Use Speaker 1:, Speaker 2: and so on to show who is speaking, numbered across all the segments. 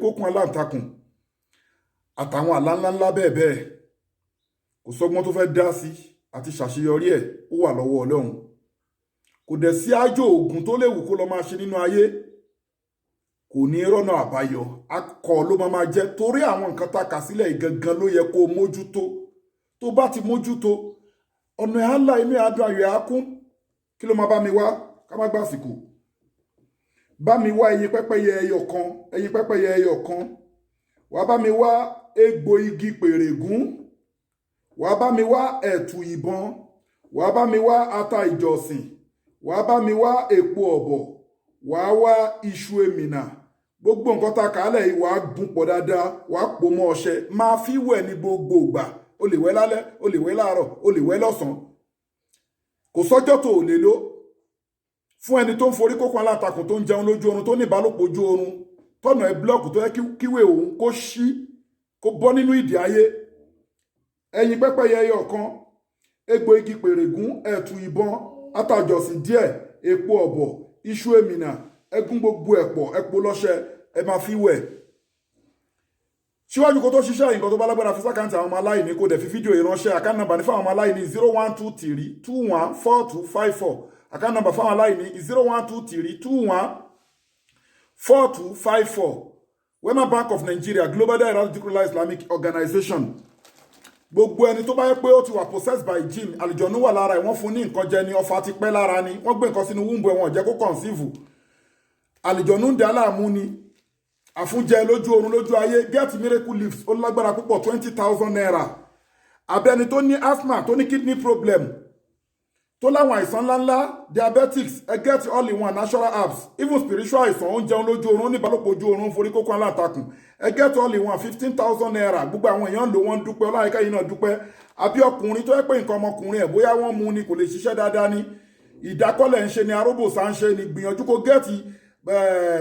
Speaker 1: kókún aláǹtakùn àtàwọn àlá ńláńlá bẹ́ẹ̀ bẹ́ẹ̀, kò sọ́gbọ́n tó fẹ́ dá sí àti ṣàṣeyọrí ẹ̀, ó wà lọ́wọ́ Ọlọ́run. Kò dẹ̀ sí ájò oògùn tó léwu kó lọ máa ṣe nínú ayé, kò ní rọ́nà àbáyọ, akọ ló máa jẹ́, torí àwọn nǹkan tá a kà sílẹ̀ yìí gangan ló yẹ kó o mójútó. Tó bá ti mójútó, ọ̀nà ẹ̀ á là, inú ẹ̀ á dùn, ayọ̀ ẹ̀ á kún. Kí ló máa bá mi wá? Ká má gbàsìkò. Bá mi wá ẹyin pẹ́pẹ́yẹ ẹyọ kan, ẹyin pẹ́pẹ́yẹ ẹyọ kan. Wàá bá mi wá egbò igi pèrègún, wàá bá mi wá ẹ̀tù ìbọn, wàá bá mi wá ata ìjọsìn, wàá bá mi wá èpo ọ̀bọ̀, wàá wá iṣu èmìnà. Gbogbo nǹkan tá a kà á lẹ̀ yìí, wàá gún pọ̀ dáadáa, wàá pò mọ́ ọṣẹ, máa fi wẹ̀ ní gbogbo ìgbà. O lè wẹ̀ lálẹ́, o lè wẹ̀ láàárọ̀, o lè wẹ̀ lọ́sàn-án, kò sọ́jọ́ tó o lè lò. Fún ẹni tó ń forí kókó alátakùn, tó ń jẹun lójú oorun, tó ní ìbálòpọ̀ ojú oorun, tọ̀nà ẹ̀ block, tó yẹ kíwèé òun kó ṣí, kó bọ́ nínú ìdí ayé, ẹyin pẹ́pẹ́yẹ ẹyọ kan, egbò igi pèrègún, ẹ̀tù ìbọn, àtàjọsìn díẹ̀, èpo ọ̀bọ̀, iṣu èmìnà, ẹgún gbogbo ẹ̀pọ̀, ẹ̀pọ̀ lọ́ṣẹ, ẹ máa fi wẹ̀. Síwájú kó tó ṣiṣẹ́, nǹkan tó bá lágbára, fi s'account àwọn ọmọ aláìní, kó dẹ̀ fi fídíò ìránṣẹ́. Account number ní fáwọn ọmọ aláìní: 0123214254. Account number fáwọn aláìní: 0123214254, Wema Bank of Nigeria, Global Dahiratu Dhikrlahi Islamic Organization. Gbogbo ẹni tó bá yẹ pé ó ti wà possessed by jinn, àlùjọ̀nú wà lára ẹ̀, wọ́n fún ní nǹkan jẹ ní, ọfà ti pẹ́ lára ni, wọ́n gbé nǹkan sínú womb ẹ̀, wọ́n jẹ́ kó conceive, àlùjọ̀nú ń dà láàmú ni, àfúnjẹ lójú oorun, lójú ayé, get miracle leaves, ó lágbára púpọ̀, ₦20,000. Abẹ́ni tó ní asthma, tó ní kidney problem, tó láwọn àìsàn ńláńlá, diabetics, ẹ get all in one natural herbs. Even spiritual àìsàn, ó ń jẹun lójú oorun, ní ìbálòpọ̀ ojú oorun, forí kókó aláǹtakùn, ẹ get all in one, ₦15,000. Gbogbo àwọn èèyàn lò, wọ́n dúpẹ́. Ọláyíká yìí náà dúpẹ́. Àbí ọkùnrin tó yẹ pé nǹkan ọmọkùnrin ẹ̀, bóyá wọ́n mú ni, kò lè ṣiṣẹ́ dáadáa ni, ìdákọ́lẹ̀ ń ṣe ni, aróbòsà ń ṣe ni, gbìyànjú kó get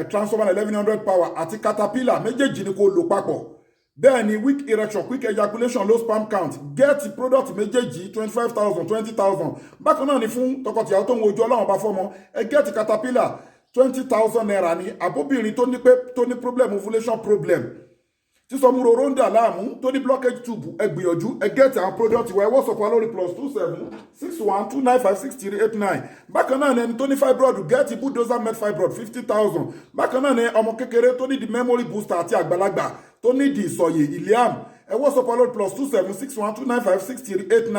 Speaker 1: transformer 1100 power àti caterpillar, méjèèjì ni kò lò papọ̀. Bẹ́ẹ̀ ni weak erection, quick ejaculation, low sperm count, get product méjèèjì, 25,000, 20,000. Bákan náà ni fún tọkọtìyàwó tó ń wojú Ọlọ́run bá fọ́mọ, ẹ get caterpillar, ₦20,000 ni. Àbóbìnrin tó ní pé tó ní problem, ovulation problem, tí sọmúroró ń dà láàmú, tó ní blockage tube, ẹ gbìyànjú, ẹ get àwọn product wa. Ẹ WhatsApp wa lórí +27 612956389. Bákan náà ni ẹni tó ní fibroid, get bulldozer med fibroid, 50,000. Bákan náà ni ọmọ kékeré tó ní di memory booster àti àgbàlagbà tó ní di ìsọ̀yè iliam, ẹ WhatsApp wa lórí +27 612956389.